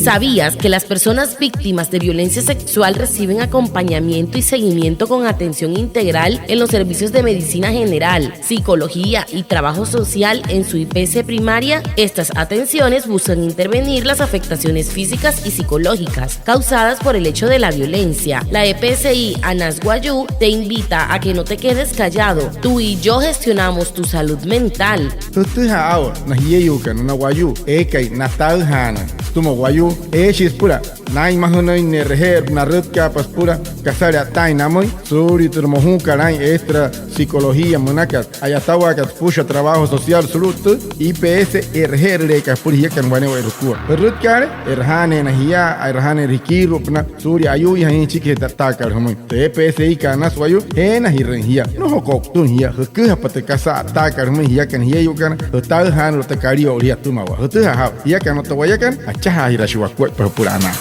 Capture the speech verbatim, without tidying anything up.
¿Sabías que las personas víctimas de violencia sexual reciben acompañamiento y seguimiento con atención integral en los servicios de medicina general, psicología y trabajo social en su I P S primaria? Estas atenciones buscan intervenir las afectaciones físicas y psicológicas causadas por el hecho de la violencia. La E P S I Anas Wayuu te invita a que no te quedes callado. Tú y yo gestionamos tu salud mental. Jütüjaa aa'u na jieyuukana, na wayuu eekai nataüjaanüin sütüma wayuu, eeshii süpüla naa'inmajünüin, ne'reje'erü narütkaapa'a süpüla kasale'ataain namüin suulia tü mojukat aa'in extra psicología münakat, a'yatawaakat süpüshua trabajo social sulu'u tü I P S e'reje'erüleekat süpüla jiakana wane'ewai jukua. Jürütkaale, e'rajaaneena jia, e'rajaaneena jikiiru'upünaa suulia ayuuyajain jia süchikijee tü a'ttaakat jümüin. Tü E P S I kat Anas Wayuu, jeenajirüin jia, nnojoka o'utüin jia. Jüküjapa tü kasa a'ttaakat jümüin jiakana jieyuukana, jütaüjaanüle otta kalio'ulu jia atümawaa. Jütüjaa jaa'u, jiakana otta wayakana, achajaajiraashii wakuaippa jüpüla anaa.